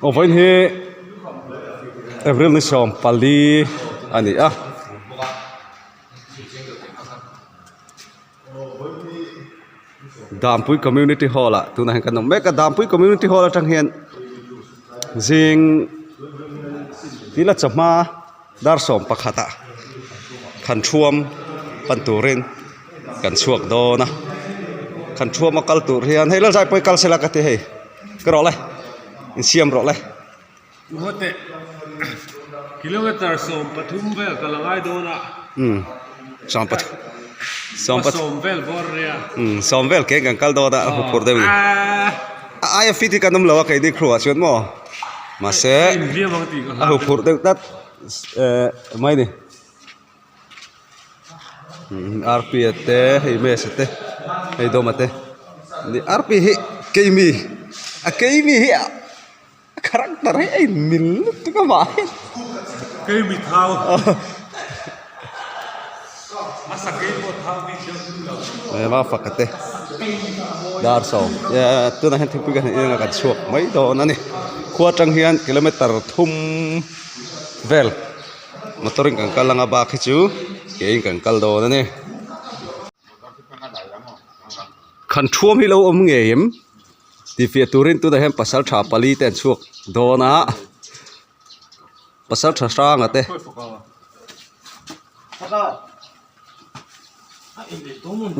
Aw vawiin hi April ni 14 a ni a. Dampui Community Hall ah tunah hian kan awm mek a Dampui Community Hall atang hian zing tila chawhma dar 11 ah khan thuam pan turin kan chhuak dawn a khan thuam a kal tur hian hei lalzai pawh hi kal sela ka ti hei ka rawh le insiam rawh le. Ruate kilometer 13 vel ka la ngai dawn a. Um 13 sawm sawm vel bawr ria. Um sawm vel ke kan kal dawn a hu phur deuh ni. A aia fit hi kan awm lo a keini crew ah chuan maw mahse a hu phur deuh tlat eh mai ni. RP a te hei Mesa te hei Dawma te RP hi keimi a keimi hi a. A character hi a inmil lutuk a mah hi. Kei mi thau. A sakei pawh thau bik deuh chu lo. Ema faka te dar sawm tunah hian thingpui kan han in anga kan chhuak mai dawn a ni. Khua atang hian kilometer thum vel motor in kan kal anga bak hi chu ke in kan kal dawn a ni. Khan thuam hi lo awm ngei em? Tihfiah turin tunah hian pasal tha pali te an chhuak dawn a pasal tha hranga te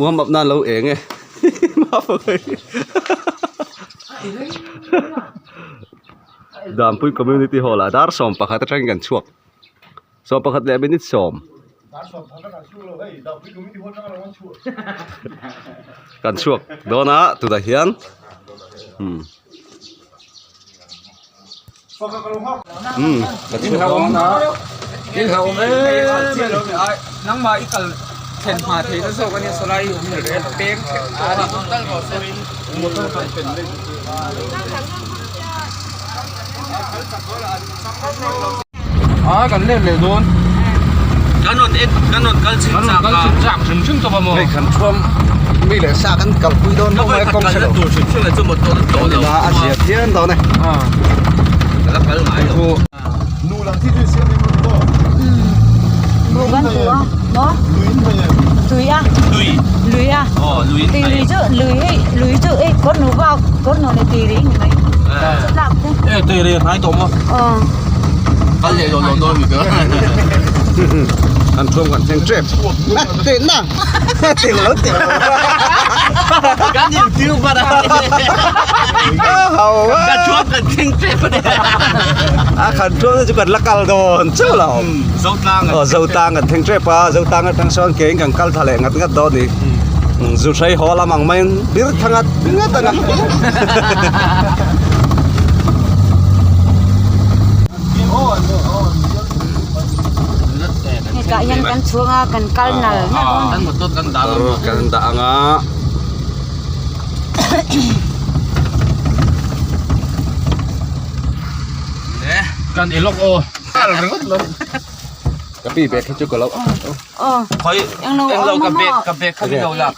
warm up nan lo eng e Dampui community hall ah dar 11 atangin kan chhuak. 11 leh minute 10 kan chhuak dawn a tunah hian umm umm ka chhuak dawn a A kan let leh dawn. Kan rawn en kan rawn kal chhin chak a. Kan kal chhin chak hrim hrim tawp a maw. Hei kan thuam mi leh sa kan kalpui dawn hlauh mai kawng hre lo. Tur hrim hrim chu motor a tawh lo. A zia phian dawn e. Ka la kal ngai lo. Nu lang thi tui siam in rawn pawh. Nu kan tu a maw? Lui in hmei em? Tui a. Lui. Lui a. Aw lui in Tui hmei. lui chu lui hei lui chu ei kawr nu va kawr nu le tui ri ni mai. Lak te. E tui ri hnai tawh maw? Aw. Kal leh lo lo dawn mi ka. Kan thuam kan thleng tep. Te na. Te lo te lo. Kan in tiu bat a. Hau. Kan thuam kan thleng tep a ni. A kan thuam chu kan la kal dawn chauh lo. Zotlang. Aw Zotlang kan thleng tep a. Zotlang atang sawn ke in kan kal tha leh ngat ngat dawn ni. Zu hrei haw lam ang maiin bir tha ngat ngat anga. Hetah hian kan chhung a kan kal nal nal a. Kan motor kan dah ang a. Kan dah ang a. Kan elok aw. Kal ringawt lo. Ka pi bag hi chu ka lo Aw. Khoi Englo ka bag ka bag kha min lo lak.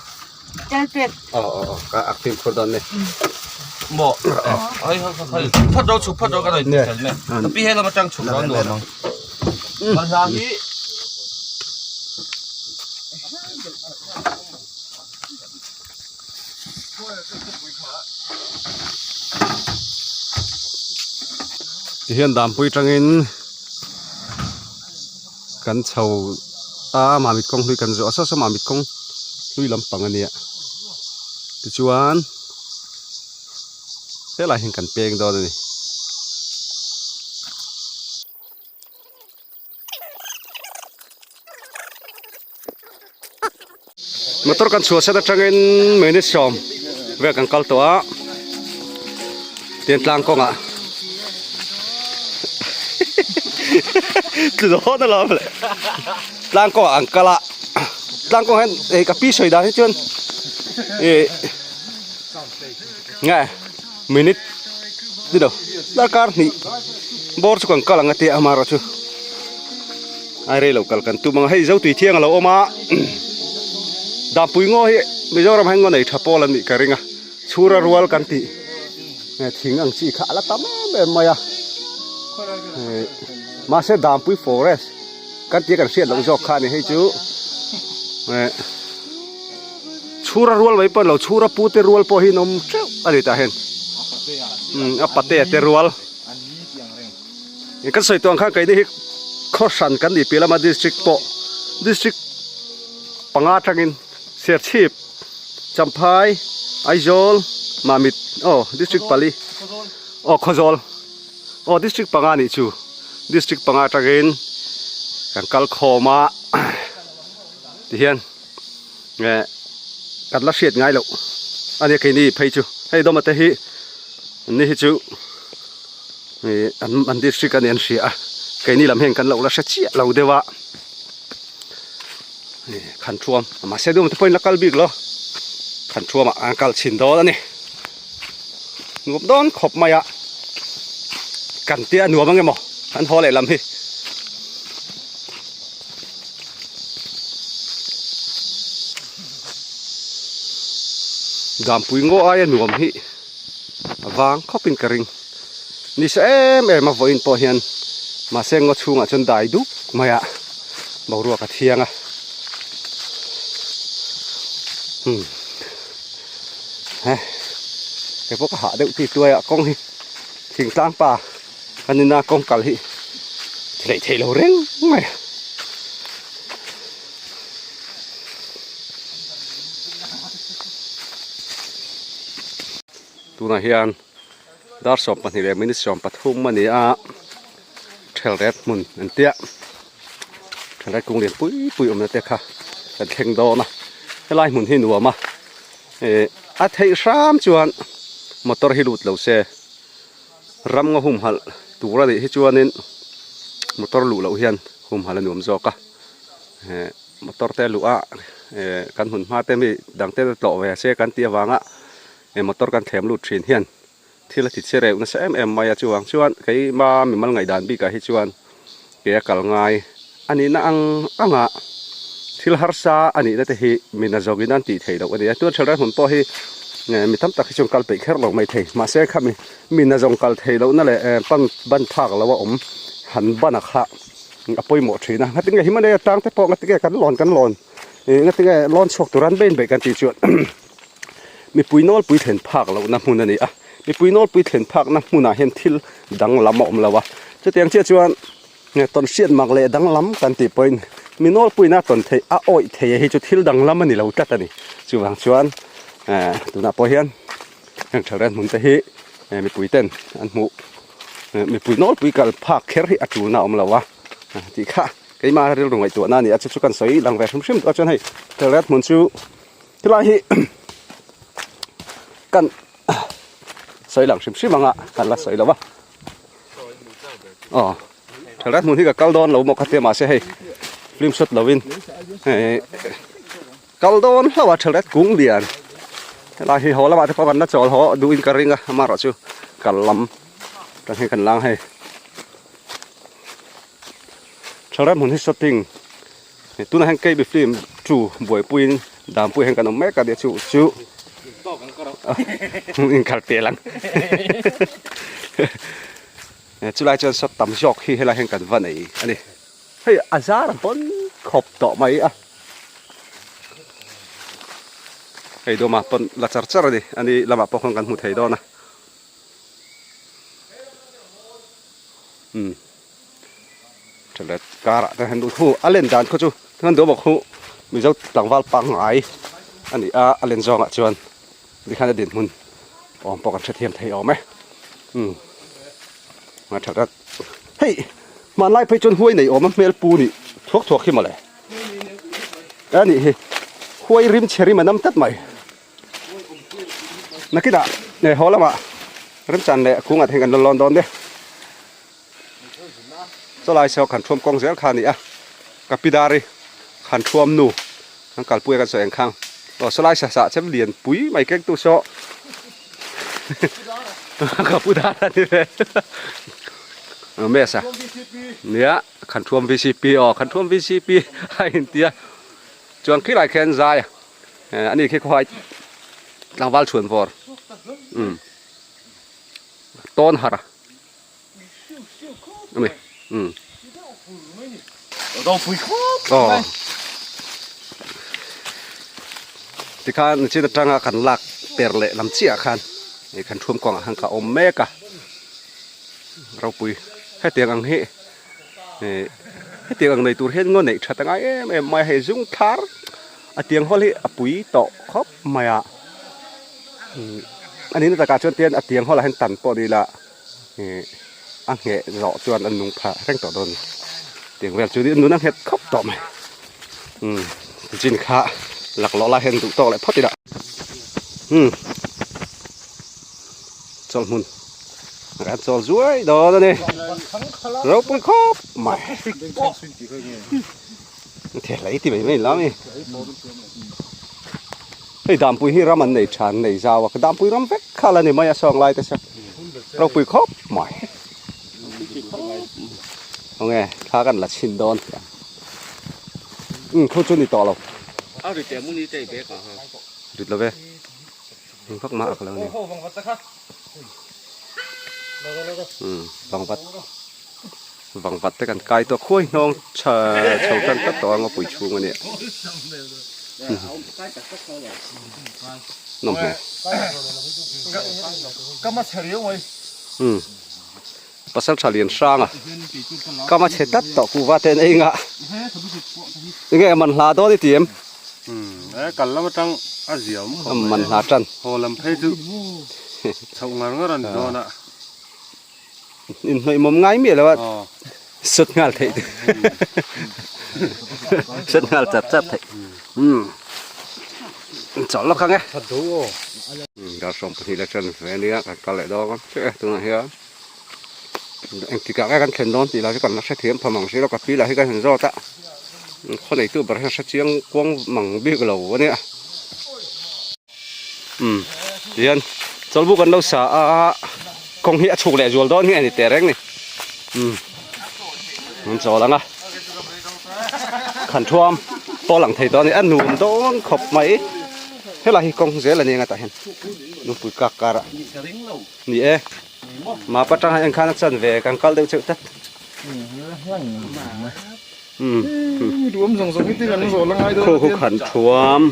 Chal pek. Aw aw aw ka ak fim khur dawn ni. Maw hei hei hei phawt ro chhuk phawt ro ka rawn ti tel mai. Ka pi he lam atang chhuk ro nuam ang. Balhla hi Tihian Dampui tangin kan chho a Mamit kawng hlui kan zawh a saw saw Mamit kawng hlui lampang a nia tichuan helai hian kan peng dawn a ni. Motor kan chhuah set atangin minute 10 vel kan kal tawh a tian tlang kawngah tlu dawn alawm le tlang kawngah an kal a tlang kawng hian hei ka pi sawi dan hi chuan ih nge minute ni lo darkar hnih bawr chu kan kal ang a tia amaherawhchu. Ai rei lo kal kan tum ang a hei zo tui thiang a lo awm a Dampui ngaw hi Mizoram hian ngaw nei tha pawl an nih ka ring a chhura rual kan tih thing ang chi kha a la tam em em mai a. Mahse Dampui forest kan tia kan hriat loh zawk kha a ni hei chu eh chhura rual mai pawh a ni lo chhura pu te rual pawh hi an awm teuh a ni tah hian umm a patea te rual kan sawi tawh ang khan keini hi khaw hran kan nih piah lama district pawh district panga atangin Serchhip Champhai Aizawl Mamit aw district pali aw Khawzawl. Aw district panga nih chu district panga atangin kan kal khawm a tihian eh kan la hriat ngai loh a nia keini phei chu hei dawma te hi an ni hi chu ih an an district a nih an hria a keini lam hian kan lo la hre chiah lo deuh a ih khan thuam mahse dawma te pawhin la kal bik lo khan thuamah an kal chhin dawn a ni. Nuam dawn khawp mai a, kan tia nuam ang emaw an haw leh lam hi. Dampui ngaw aia nuam hi a vang khawpin ka ring. Ni sa em em a vawiin pawh hian mahse ngaw chhungah chuan dai duk mai a boruak a thiang a. Hmm. He kei pawh ka hah deuh tih tuai ah kawng hi thingtlang pa kan ina kawng kal hi theih theih lo reng mai a. Tunah hian dar 12 leh minute 13 a ni a thelret hmun an tia. Thalai kung lian pui pui awmna te kha kan thleng dawn a helai hmun hi nuam a eh a theih hram chuan motor hi lut lo se ram nga humhalh tur a nih hi chuanin motor luh loh hian humhalh a nuam zawk a eh motor te luh a eh kan hmun hma te mi dang te tlawh ve se kan tih avanga eh motor kan thlem lut thin hian. Thil a ti che reuh nasa em em mai a, chuvang chuan keima mimal ngaihdan bikah hi chuan ke a kal ngai a nihna ang anga thil harsa a nihna te hi mina zawngin an tih theih loh a ni a, tuna thelrai hmun pawh hi mi tam tak hi chuan kal peih kher lo mai thei mahse khami mina zawng kal theih lohna leh pan ban phak lo a awm han ban a kha a pawimawh thin a, ngatinge Himalaya tlang te pawh ngatinge kan lawn kan lawn ngatinge lawn chhuak tur an bein beih kan tih chuan. Mipui nawlpui thlen phak lohna hmun a ni a, mipui nawlpui thlen phakna hmunah hian thil danglam a awm lo a, chutiang chiah chuan tawnhriat mak leh danglam kan tih pawhin mi nawlpuiin a tawn theih a awih theih hi chu thil danglam a ni lo tlat a ni. Chuvang chuan tunah pawh hian heng thalriat hmun te hi mipui ten an hmuh mipui nawlpui kal phak kher hi a tulna a awm lo a tih kha keimah rilru ngaihtuahna a ni a, chu chu kan sawi lang ve hrim hrim tawh a chuan hei thalriat hmun chu. Tilai hi kan sawi lang hrim hrim anga kan la sawi lo va aw thalrai hmun hi ka kal dawn lo maw ka tia mahse hei film shot lovin hei kal dawn hlauh a thalrai kung lian helai hi haw lamah te pawh kan la chawl haw duhin ka ring a amaherawhchu kal lam atang hian kan lang hei thalrai hmun hi shooting. Tunah hian KB film chu buaipuiin Dampui hian kan awm mek a nia chu chu inkhalh pel ang chulai chuan sawt tam zawk hi helai hian kan va nei a ni hei a zar a pawn khawp tawh mai a hei dawmah pawn la char char a ni ani lamah pawh khawn kan hmu thei dawn a umm. Thalet karah te hian hu a len dan khaw chu chuan duh bawk hu mizo tlangval pangngai a ni a a len zawngah chuan tikhian a dinhmun awm pawh kan hrethiam thei awm e umm a tha rat hei hmanlai phei chuan huai nei awm a hmel pu nih thuak thuak hi mawle a nih hi huai rim chhe rim a nam tlat mai nakinah haw lamah remchan leh kungah te hian kan la lawn dawn nia. Chawlai saw khan thuam kawng zel kha a ni a, ka pi dari khan thuam nu an kalpui a kan sawi ang khang aw sawlai sa sah chem lian pui mai keng tu saw ka pu dar a ni ve mesa nia khan thuam vcp aw khan thuam vcp a intia chuan khilai khian zai a ani khi khawhai tlangval chhuan vawr um tawn har a. Ami. Um. Ropui khawp mai. Tikhan chin atanga kan lak per leh lam chiah khan hei kan thum kawngah khan ka awm mek a. Ropui hetiang ang hi eh hetiang ang nei tur hian ngaw neih that a ngai em em mai a hei zung thar a tiang hawl hi a pui tawh khawp mai a. A nihna takah chuan tian a tiang hawlah hian tan pawh ni ila ih a ngheh zawh chuan a nung phah reng tawh dawn a ni tiang vel chu nun a nghet khawp tawh mai umm chin kha laklawh lai hian duh tawk leh phawt ila umm chawlhmun an chawl zuai dawn a ni ropui khawp mai theh ti mai mai lam a ni. Hei Dampui hi ram an nei tha an nei zau a, Dampui ram vek kha la ni mai a sawng lai te sawn ropui khawp mai. Khawnge thla kan la chhin dawn tih ang. Umm khu chu ni tawh lo. A rit em uni te i bag ah ha. Rit lo ve. Eng vak mah a ka lo ni. Umm vangvat vangvat te kan kai tawh khuai hnawng chho tan tlat tawh a ngawpui chhung a nia. Nawm hmel. Umm pasal tha lian hrang a kam a chhe tlat tawh kuhva te an ei ngah enge man hla dawn i ti em? Umm e kal lam atang a zia awm khawp mai man hla tan. Haw lam phei chu chhoh ngar ngar a ni dawn a. Inhnawih mawm ngai miah lo a sut nghal theih sut nghal chat chat theih umm chawlh lawk ang e dar 12 leh 10 ve ania kan kal leh dawn a chiah e tunah hian engtikah nge kan thlen dawn tih lah chu kan la hrethiam pha mang si lo ka pi lah hi ka han zawt a khaw neitu ber hian hrechiang kuang mang bik lo ania. Umm tihian chawlhbuk an lo sa a kawng hi a chhuk leh zual dawn hi a ni teh reng ni umm an chawl ang a khan thuam pawh lang thei tawh a ni a nuam dawn khawp mai helai hi kawng zel a ni ang a tah hian lungpui kak karah ni e map atang hian khan a chan ve kan kal deuh cheuh tlat Khu khu khan thuam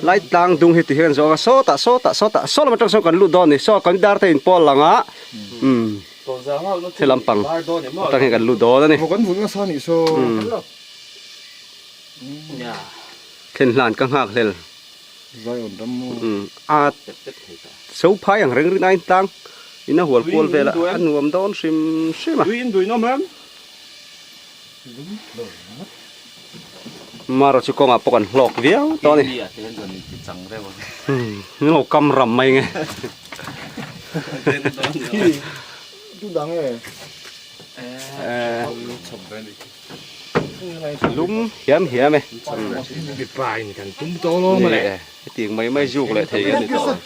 lai tlang dung hi ti hian zawng a sawtah sawtah sawtah saw lam atang sawn kan lut dawn a ni saw kan dar te in pawl lang a umm he lampang atang hian kan lut dawn a ni thlen hlan ka nghak hlel umm a so phai ang reng rin a in tlang in a hual kual vel a a nuam dawn hrim hrim a. Mara chu kawngah pawh kan hlawk viau tawh a ni. Umm lo kam ram mai nge. Lum hiam hiam e. Hetiang mai mai zuk leh thei a ni tawh.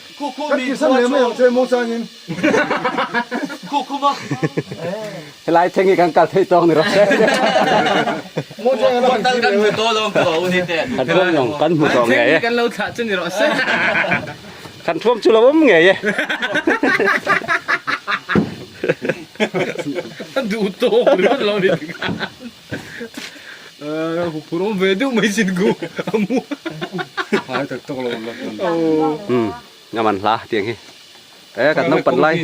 Helai thleng hi kan kal thei tawk ni rawh se. Kan thuam nung kan hmu tawh ngei e. Kan thuam chu lo awm ngei e. Umm a man hla tiang hi e kan naupang lai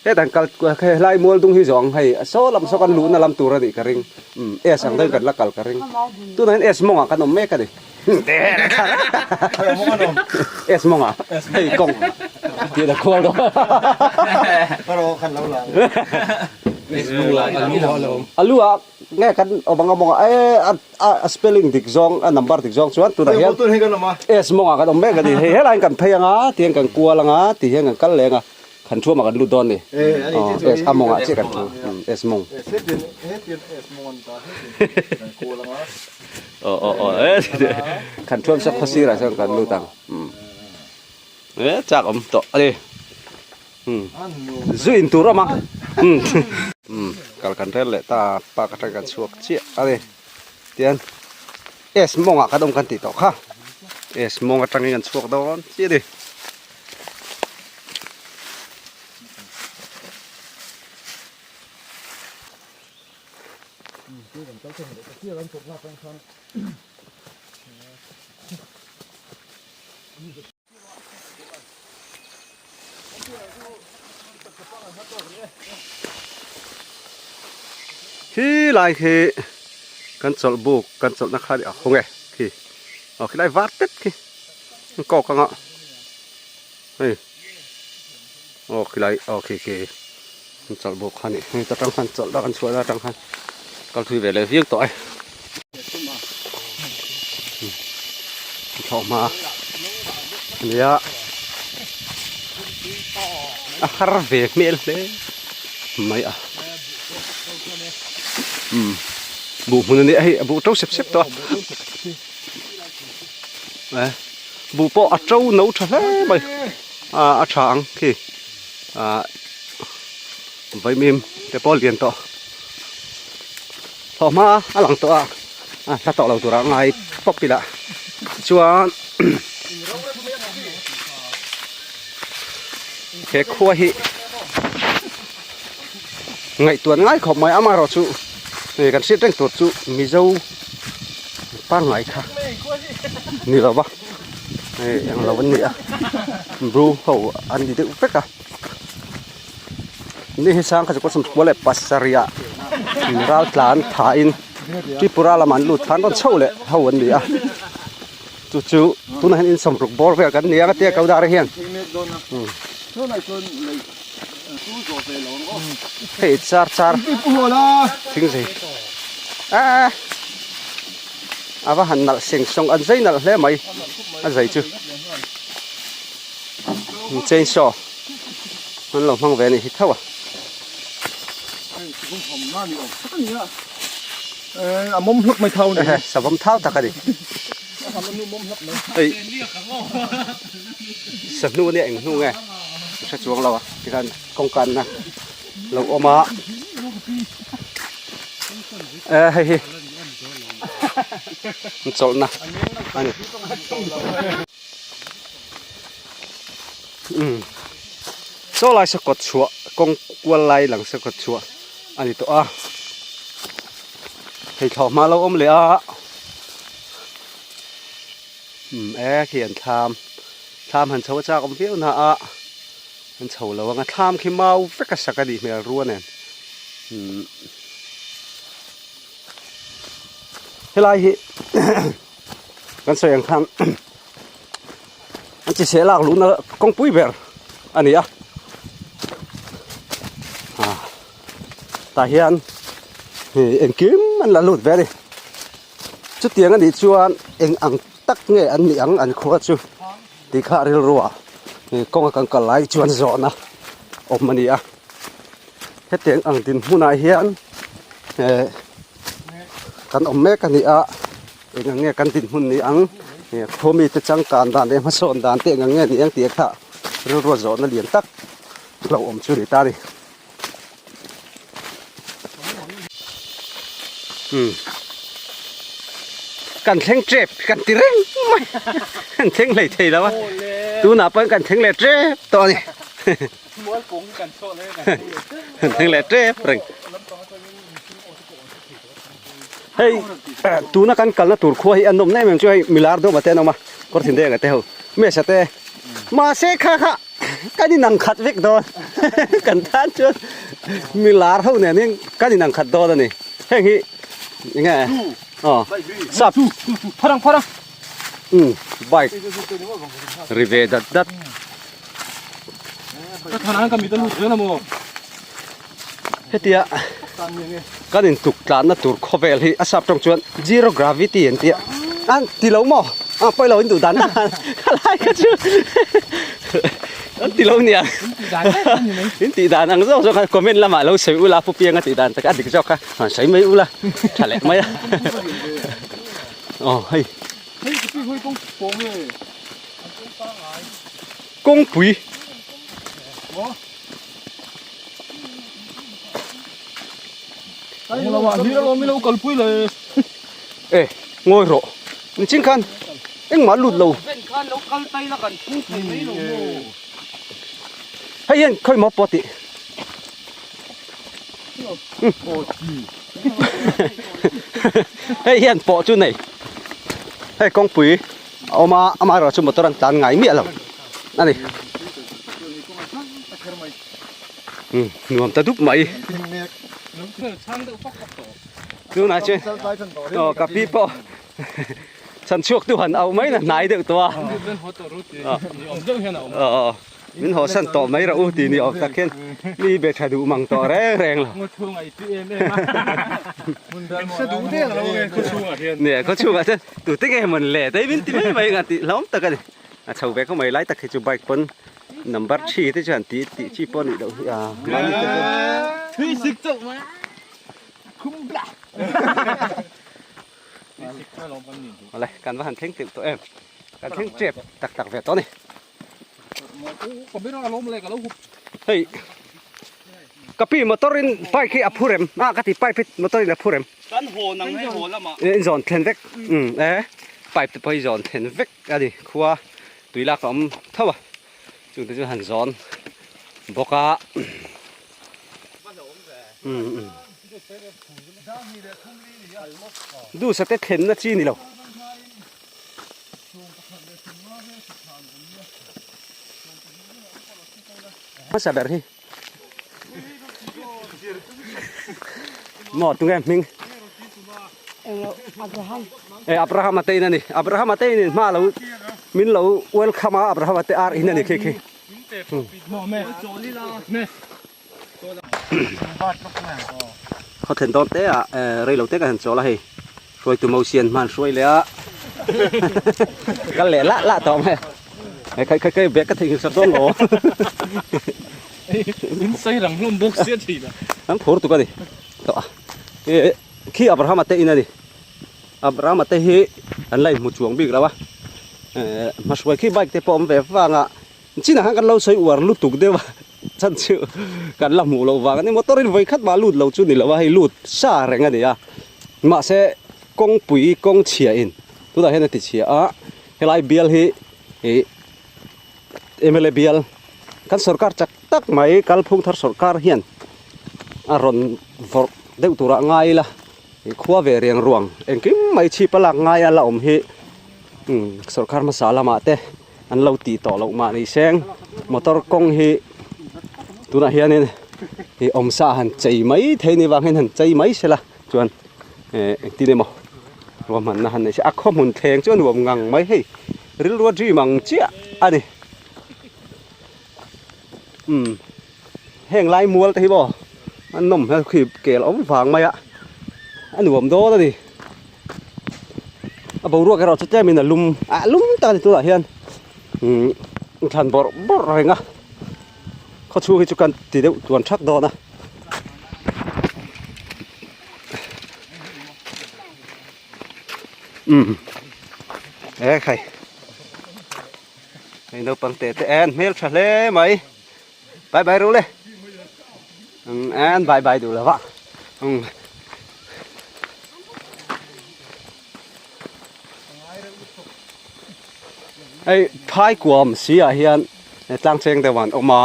hetah kal helai mual dung hi zawng hei saw lam saw kan luhna lam tur a nih ka ring umm s ang deuhin kan la kal ka ring tunah hian s mawngah kan awm mek a ni s mawngah hei kawng tih la khual dawn a lu ah nge kan awm ang a mawngah e a spelling dik zawng a number dik zawng chuan tunah hian s mawngah kan awm mek a ni hei helaiin kan phei anga tihian kan kual anga tihian kan kal leng a khan thuamah kan lut dawn a ni s a mawngah chiah kan thu s mawng aw aw aw e khan thuam sak khaw sirah chuan kan lut ang e chak awm tawh a ni. Zu in tur awm a umm kal kan rel leh ta a park atang kan chhuak chiah a ni tian s mawngah kan awm kan tih tawh kha s mawng atangin kan chhuak dawn chiah a ni. Khi lai khi kan chawlh buk kan chawlhna kha a hawng e khi aw khilai var tep khi an kawk anga hei aw khilai aw khi khi an chawlh buk kha a ni hei ta tang khan chawlh na kan chhuah na atang khan kal thui ve leh viau tawh e thlawh hma a nia a har ve hmel hle mai a umm buh hmun a nia hei a buh to sep sep tawh a e buh pawh a to no tha hle mai a a tha ang khi ah vaimim te pawh a lian tawh. Thlawh hma a lang tawh a, a hla tawh lo tur a ngai pawp ila chuan he khua hi ngaihtuah ngai khawp mai amaherawh chu hei kan hriat reng tur chu Mizo pangngai kha ni lo va hei eng lo an ni a bru ho an ni deuh vek a. Ni hi sang kha chu kawsum pua leh pasarih ah ral tlan thain Tripura lamah an lut khan rawn chho leh ho an ni a chu chu tunah hian in sawmruk bawr vel kan ni ang a tia ko dar hian hei char char thing zei a a va han nalh seng sawng an zai nalh hle mai a zai chu chainsaw. An lo hmang ve a nih hi tho a. A mawm hlawk mai thau ni. Savawm thau tak a ni. Hei sahnu ania eng hnu nge ka hre chuang lo a tikhan kawngkanna lo awm a e hei hi chawlhna a ni. Umm saw lai saw kawt chhuah kawng kual lai lang saw kawt chhuah a ni tawh a thei thlawh hma lo awm leh a umm e khi an thlam thlam han chho a chak awm viau na a an chho lo ang a thlam khi mau vek a sak a nih hmel rua nen umm helai hi kan sawi ang khan. An chi seh lak luhna kawngpui ber a ni a ah tah hian hei engkim an la lut ve a ni chutiang a nih chuan eng ang tak nge an nih ang an khua chu tih kha rilru ah kawng a kan kal lai chuan zawhna awm a ni a hetiang ang dinhmunah hian eh kan awm mek a ni a. Eng ang nge kan dinhmun ni ang? Khaw mite changkan dan leh hmasawn dan te eng ang nge ni ang tih kha rilru zawhna lian tak lo awm chu a ni ta a ni. Umm kan thleng tep kan ti reng mai kan thleng hlei thei lo a tunah pawh kan thleng leh tep tawh a ni. Kan thleng leh tep reng. Hei tuna kan kalna tur khua hi a nawm em em chu hei milar deuh mate an awm a kawr thin deng te ho mesa te mahse kha kha kan inang khat vek dawn kan tan chuan milar ho nen hian kan inang khat dawn a ni heng hi enge aw sap pharang pharang um bike ri ve dat dat ka thanan ka mit a lut zel a maw. Hetia kan intuk tlanna tur khawvel hi a sap tawng chuan zero gravity an tia an ti lo maw a pawi lo in duh dan dan a lai kha chu an ti lo nia in tih dan ang zawk zawk kha comment lamah lo sawi ula pu pianga tih dan tak a dik zawk kha han sawi mai ula tha leh mai a aw hei kawngpui. E ngawi rawh niching khan engmah lut lo hei hian khawi maw pawh tih. Hei hian pawh chu nei hei kawngpui a awm a amaherawh chu motor an tlan ngai miah lo a ni umm nuam ta dup mai tunah chuan aw ka pi pawh chhan chhuak tu han auh mai na hnai deuh tawh a aw. Min haw san tawh mai rawh u tih ni awm tak hian mi be tha duh mang tawh reng reng lo. Nia khaw chhungah chuan tute nge mawn le te min ti mai mai ang tih hlawm tak a ni. A chho ve khaw mai lai tak hi chu bike pawn number thi te chuan tih tih chi pawh a nih loh hi a. Mahni te chuan. Awle kan va han thleng teuh tawh em. Kan thleng tep tak tak ve tawh a ni. Hei ka pi motor in bike hi a phur em a ka ti pipe hi motor in a phur em kan haw nang hei haw lamah in zawn thlen vek um e pipe te pawh hi zawn thlen vek a ni khua tui lak a awm tho a chung te chu han zawn bawk a um um duhsa te thlen na chi ni lo. Hmasa ber hi maw tunge hming e Abraham a te in ani Abraham a te in in hma lo min lo welcome a Abraham a te ar in ani khi khi Khaw thlen dawn te ah rei lo te ka han chawl a hei hruaitu Mosian hman hruai leh a kal leh lah lah tawh mai a khai khai khai bag ka theihnghilh sak dawn lo in sawi rang hlawm bawk sia thin a an phur tuk a ni tawh a khi Abraham a te in a ni Abraham a te hi an la inhmu chuang bik lo a hmahruai khi bike te pawh a awm ve vang a. Chinah khan kan lo sawi uar lutuk deuh a, chhan chu kan la hmuh loh vang a ni. Motor in vawi khat mah lut lo chu ni lo a, hei lut sa reng a ni a. Mahse kawngpui kawng chhia in tunah hian a ti chhia a, helai bial hi ih mla bial kan sorkar chak tak mai kalphung thar sorkar hian a rawn vawrh deuh turah ngai ila khua ve riang ruang engkim mai chhip a lak ngai a la awm hi sorkar hmasa lamah te. An lo tih tawh loh mah ni seng motor kawng hi tunah hianin ih awmsa han chei mai thei ni vang hian han chei mai se la chuan eh engtin emaw ruahmanna han nei se a khaw hmun thleng chu a nuam ngang mai hei rilru a dream ang chiah a ni umm heng lai mual te hi maw a nawm hmel khi kel awm vang mai a a nuam dawn a ni. A boruak erawh chu tlemin a lum ah lum tak a ni tunah hian umm thlan bawrh bawrh reng a khaw chhung hi chu kan ti deuh tuan thak dawn a umm e khai hei naupang teh te en hmel tha hle mai bye bye ru le umm en bye bye duh lo va umm. Hei phai kuam si ah hian tlang cheng deuh an awm a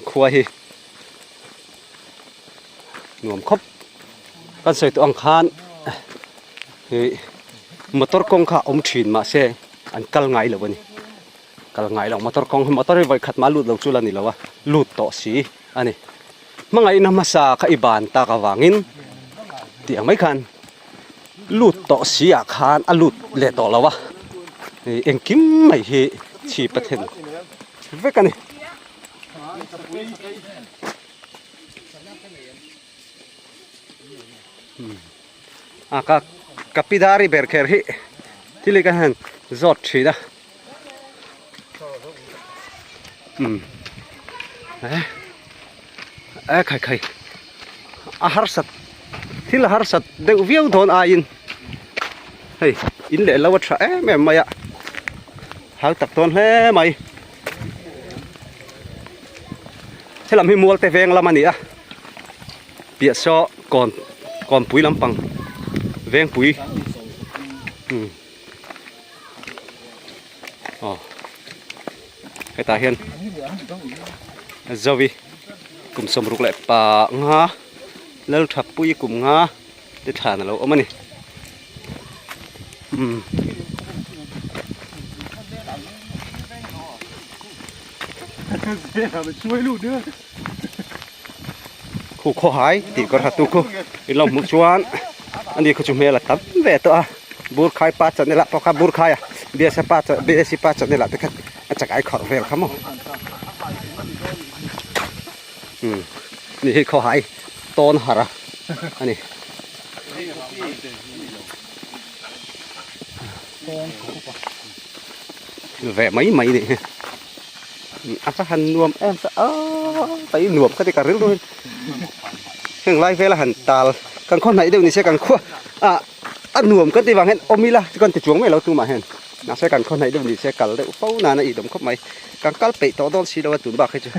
khua hi nuam khawp kan sawi tawh ang khan ih motor kawng kha a awm thin mahse an kal ngai lo a ni kal ngai lo motor kawng hi motor hi vawi khat mah lut lo chu la ni lo a lut tawh si a ni. Hmangaihna hmasa kha i ban tak avangin tih ang mai khan lut tawh si ah khan a lut leh tawh lo a, engkim mai hi chhip a thlen vek a ni. A ka ka pi dari ber kher hi thil hi ka han zawt thin a. Um eh eh khai khai a harsat thil a harsat deuh viau dawn aiin hei in leh lo a tha em em mai a hal tak dawn hle mai helam hi mual te veng lam a ni a piah saw kawn kawnpui lampang vengpui um. Aw hetah hian Zovi kum sawmruk leh pa nga Lalthapui kum nga te thlan a lo awm a ni. Umm. Khu khawhai tih ka hre tu khu i lo hmuh chuan ani khu chu hmel a tam ve tawh a burkhai pa channel ah pawh kha burkhai a bsa pa bsc pa channel ah te khan a chakai khawrh vel kha maw umm ni hi khawhai tawn harh a ani. Ve mai mai nih hi a va han nuam em sa aaa tai nuam ka ti ka rilru hi heng lai vela han tal kan khaw hnaih deuh ni se kan khua ah a nuam ka ti vang hian awm ila chu kan ti chuang mai lo tumah hian mahse kan khaw hnaih deuh ni se kal deuh fo nana ih dawm khawp mai kan kal peih tawh dawn si lo a tun bak hi chu.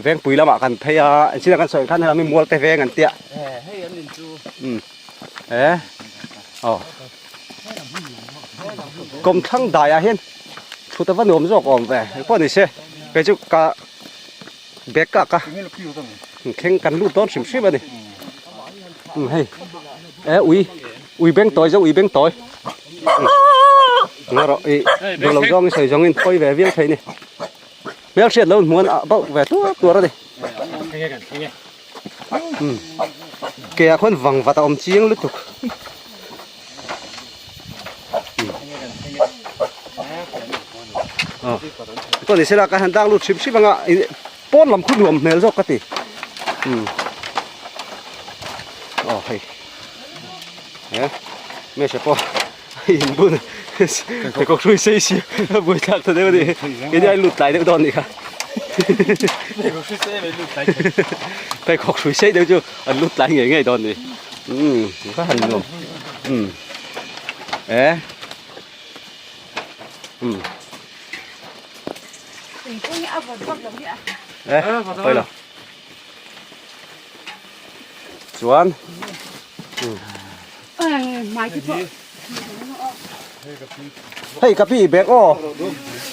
Vengpui lamah kan phei a engtin kan sawi khan helami mual te veng an tia hei an in chu um e aw kawmthlang daiah hian thut ava nuam zawk awm ve engpawh ni se kei chu ka bag ka ak a thleng kan lut dawn hrim hrim a ni um hei e ui ui beng tawi zawk ui beng tawi nga rawh ih duh lo zawng i sawi zawng in pawi ve viau thei ni hmel hriat lo hmuan ah bauh ve tuar tuar a ni um ke ah khuan vang vat a awm chiang lutuk um aw ni sela ka han dang lut hrim hrim anga pawn lam khu nuam hmel zawk ka ti um aw hei he hmeichhe pawh a in bun pheikhawk hrui sei si a buai thlak ta deuh a ni kei ai lut tlai deuh dawn a nih kha pheikhawk hrui sei deuh chu an lut tlai ngei ngei dawn a ni um va han nuam um e um e pawi lo chuan hei ka pi bag aw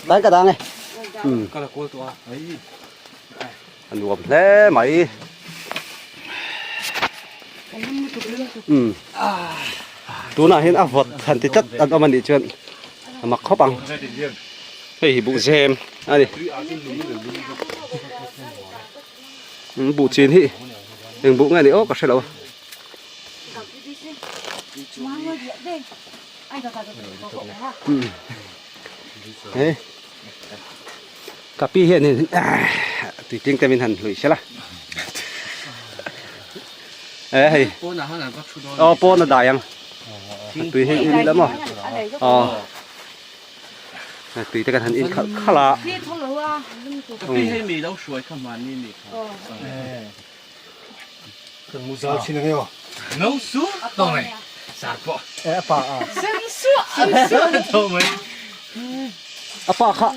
tlai ka dang e a nuam hle mai um tunah hian a vawt han ti tlat an awm a nih chuan a mak khawp ang hei hi buhzem a ni. Buh chin hi eng buh nge ni aw ka hre lo a. Hei ka pi hian in tui tling te min han hlui sela e hei aw pawn a dai ang tui hi in ila maw aw. Tui te kan han in khalh khalh a. A pa kha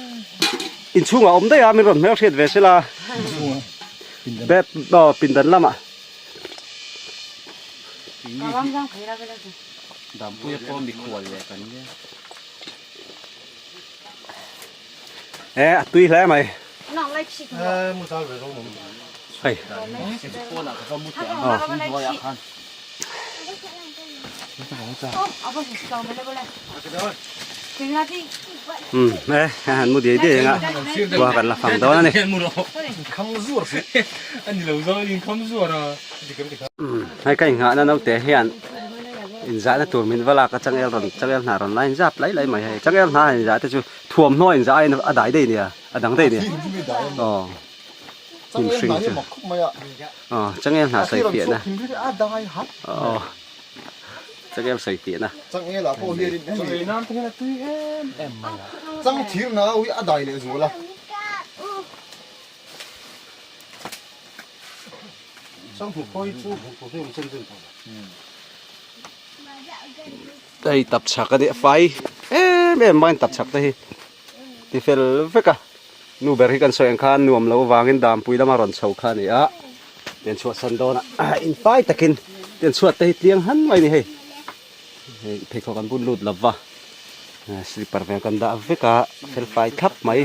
inchhungah a awm daih a min rawn hmelhriat ve sela pindan lamah. Dampuia pawh mikhual leh kan nia. E a tui hle mai. Hei. Um e han mu diai diai anga khua kan la fang dawn a ni. Hei ka inghahna naute hian inzahna tur min va lak a changel rawn changel hna rawn la inzap lai lai mai hei changel hna han inzah te chu thuamhnaw inzah aiin a dai daih nia a dang daih nia aw hnim hring chu aw changel hna sawi fiahna aw changel sawi fiahna Hei tap chhak a nih a fai em em mai tap chhak te hi ti fel vek a nu ber hi kan sawi ang khan nuam lo avangin dampui lama rawn chho kha a ni a tian chhuah san dawn a in fai takin tian chhuat te hi tliang han mai a ni hei hei pheikhawk an bun lut lo va slipper vel kan dah vek a fel fai thlap mai.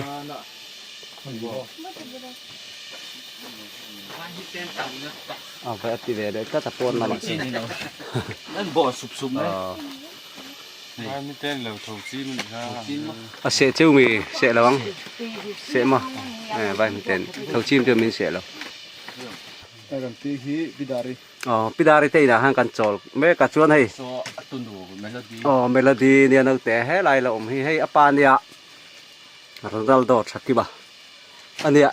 A ve a ti ve leh tlat a pawn lamah chuan. An bawh sup sup mai. A seh cheu mi seh lo ang seh maw vai hmuten tho chim chu min seh lo. Kan tih hi Pidari. Aw Pidari te inah khan kan chawl mek a chuan hei aw melody nia naute helai la awm hi hei a pa nia Ronaldo Thakima ania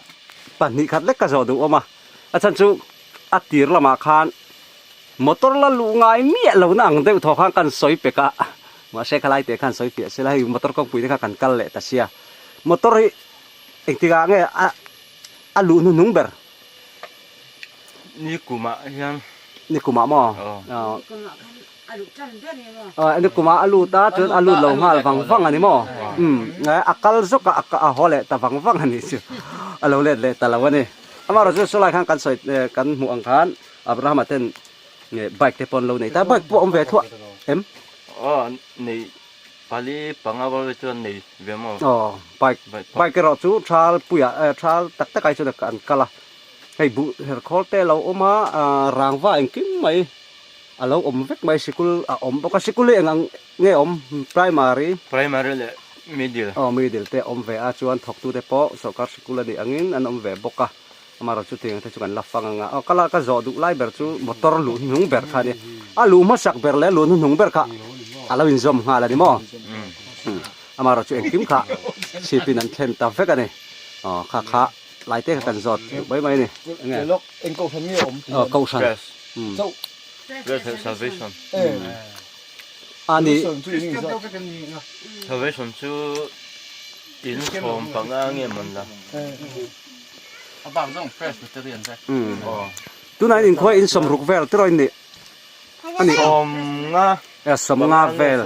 pahnih khat lek ka zawh duh awm a a chhan chu a tir lamah khan Motor la luh ngai miah lo na ang deuh thaw khan kan sawi pek a, mahse khalai teh khan sawi piah sela hei motor kawngpui te kha kan kal leh ta sia. Motor hi engtikah nge a a luh hnuhnung ber? Ni kumah hian. Ni kumah maw? Aw. Aw ni kumah a lut a chuan a lut lo nghal vang vang a ni maw? Umm a kal zawk a a haw leh ta vang vang a nih chu a lo let leh ta lo a ni. Amaherawhchu sawlai khan kan sawi kan hmuh ang khan Abrahama ten nge bike te pawh an lo nei ta, bike pawh a awm ve thuah em? Aw nei pali panga vel te chuan nei ve maw? Aw bike bike erawh chu thal puiah eh thal tak tak ai chuan an kal a, hei buh herkhawl te a lo awm a rangva engkim mai a lo awm vek mai sikul a awm bawk a, sikul hi eng ang nge awm primary? Primary leh middle. Aw middle te a awm ve a chuan thawktute pawh sawrkar sikul a nih angin an awm ve bawk a. Amaherawh chu tiang te chu kan la fang anga aw ka la ka zawh duh lai ber chu motor luh hnuhnung ber kha a ni a luh hmasak ber leh a luh hnuhnung ber kha a lo inzawm nghal a ni maw amaherawh chu engkim kha chhip in an thlen ta vek a ni aw kha kha lai te kha kan zawt duh mai mai a ni enge eng kohhran nge awm aw kohhran salvation a ni salvation chu in sawm panga nge mawn la. Tunah hian inkhua in sawmruk vel tiraw in nih a ni. Sawmnga. E sawmnga vel.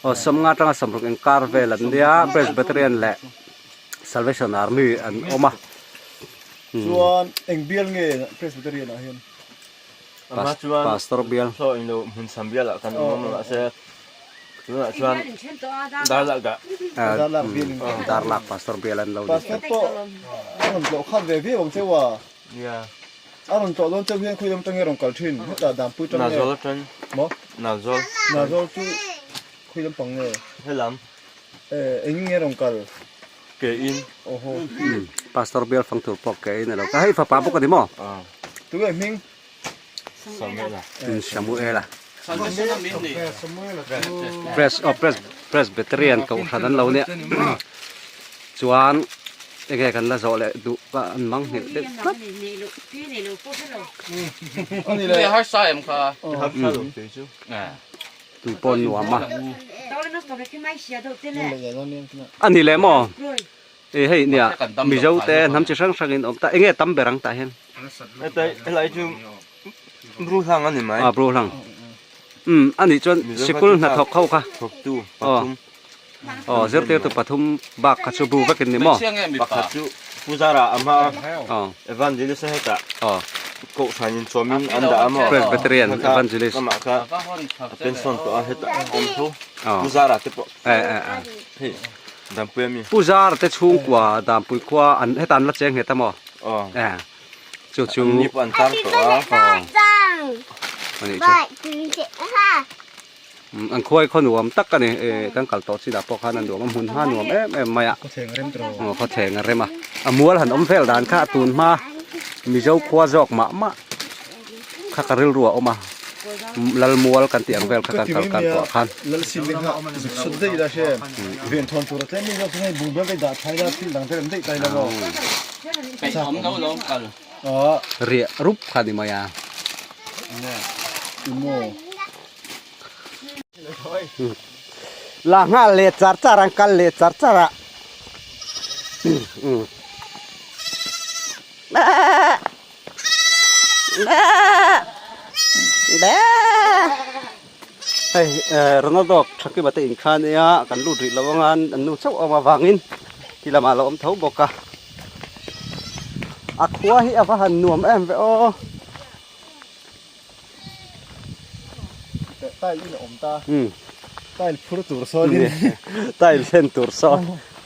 Aw sawmnga atanga sawmruk inkar vel an nia Presbyterian leh Salvation Army an awm a. Chuan eng bial nge Presbyterian ah hian? Pastor bial. Saw in lo hmun sam bial ah kan awm a mahse tunah chuan Darlak ah. Darlak bial in. Darlak pastor bial an lo ni. Pastor pawh a rawn tlawh khat ve viau ang cheu a. Yeah. A rawn tlawh dawn cheu hian khawi lam atang nge rawn kal thin? Hetah Dampui tang nge? Nazol atang. Maw? Nazol. Nazol chu khawi lam pang nge? Helam. Eh eng nge rawn kal? Ke in. Awhaw. Pastor bial fang tur pawh ke in a lo kal. Hei fapa bawk a ni maw? Tunge hming? Samuela. Samuela. Pres oh pres Presbyterian kohhran an lo nia. Chuan enge kan la zawh leh duh a an mang nghilh deuh tlat. Tui pawh nuam a. A ni leh maw? E hei nia Mizo te hnam chi hrang hrang in awm ta enge tam ber ang tah hian? Helai chu Bru hlang a ni mai. A Bru hlang. Um a nih chuan sikul hnathawk ho kha. Thawktu pathum. Aw zirtirtu pathum bak kha chu Bru vekin ni maw? Pakhat chu Puzara a hma a Evangelist a hetah Kohhran in chawmin an dah a maw? Presbyterian Evangelist. Amah kha a pension tawh a hetah a awm tho. Puzara te pawh. Hei Dampui ami. Puzara te chhungkua Dampui khua an hetah an la cheng nghet a maw? Aw. Chu chu. An ni pawh an tar tawh a. Aw. Ani chu. An khuai khaw nuam tak a ni e kan kal tawh chinah pawh khan a nuam a hmun hma nuam em em mai a Khawthleng a rem tawh aw khawthleng a rem a a mual han awm vel dan kha a tun hma Mizo khua zawk mah mah kha ka rilru a awm a lal mual kan tih ang vel kha kan kal kan tawh khan lal sim te kha zuk sut daih ila hre ven thawn tur a tlem in zawk chu hei bungbel te dah thlai la thil dang te rem daih ta ila maw aw riah rup kha ni mai a maw. La nghal leh char char an kal leh char char a hei Ronaldo Thakima te inkha ania kan lut rih lo anga an nu chauh awm avangin ti lamah a lo awm tho bawk a a khua hi a va han nuam em ve aw. Tile in a awm ta. Tile phur tur sawn in. Tile thlen tur sawn.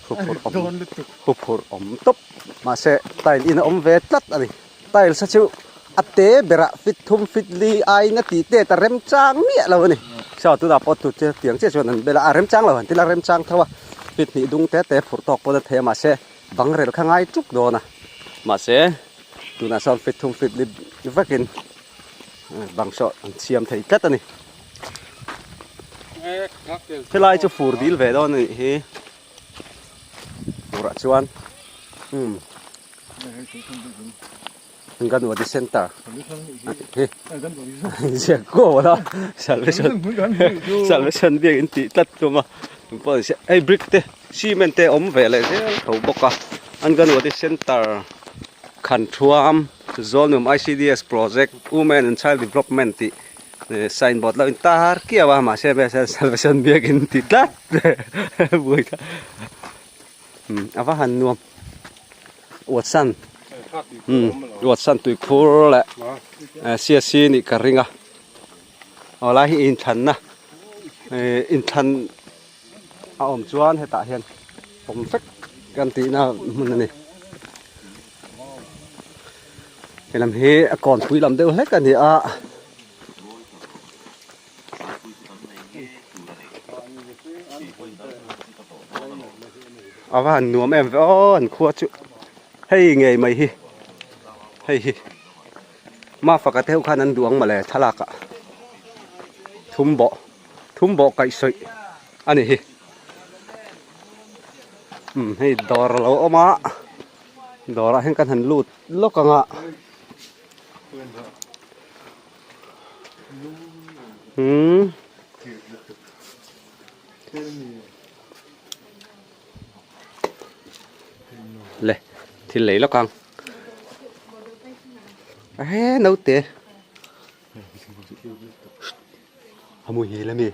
Huphurh awm huphurh awm tawp mahse tile in a awm ve tlat a ni tiles a chu a te berah fit thum fit li aiin a tih tet a remchang miah lo a ni saw tunah pawh tu te tiang chiah chuan an bel a a remchang lo han ti la remchang tho a fit hnih dung te te phurh tawk pawn a thei a mahse bang rel kha ngai tuk dawn a mahse tunah sawn fit thum fit li vekin bang saw an siam thei tlat a ni. Helai chu fur dil ve dawn a nih hi furah chuan umm Anganwadi center a tih hi ziak kuau a salvation salvation biak in tih tlat tum a engpawh ni se hei brick te cement te a awm ve leh zel tho bawk a Anganwadi center Khan Thuam Zawlnum I_C_D_S project women and child development tih. Sign board lo in tar kiau a mahse salvation biakin ti tlat buai kha a va han nuam uatsan uatsan tuikhur leh C_S_C nih ka ring a aw lai hi inthlanna inthlan a awm chuan hetah hian awm vek kan tihna hmun a ni. Helam hi a kawnpui lam deuh hlek a ni a. A va han nuam em ve aw an khua chu hei ngei mai hi hei hi mafaka te ho khan an duh ang mawle thlalak ah thum bawh thum bawh kaihsawih a ni hi umm hei dawr a lo awm a. Dawrah hian kan han lut lawk ang a umm le thil lei lawk ang he naute a muhil a mi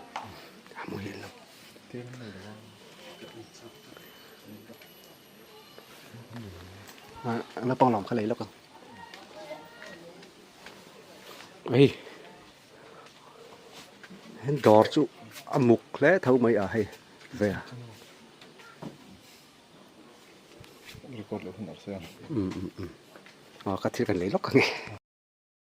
a muhil lo. Naupang lawm kha lei lawk ang hei hen dawr chu a muk hle tho mai a hei ve a aw ka thil kan lei lawk ang e.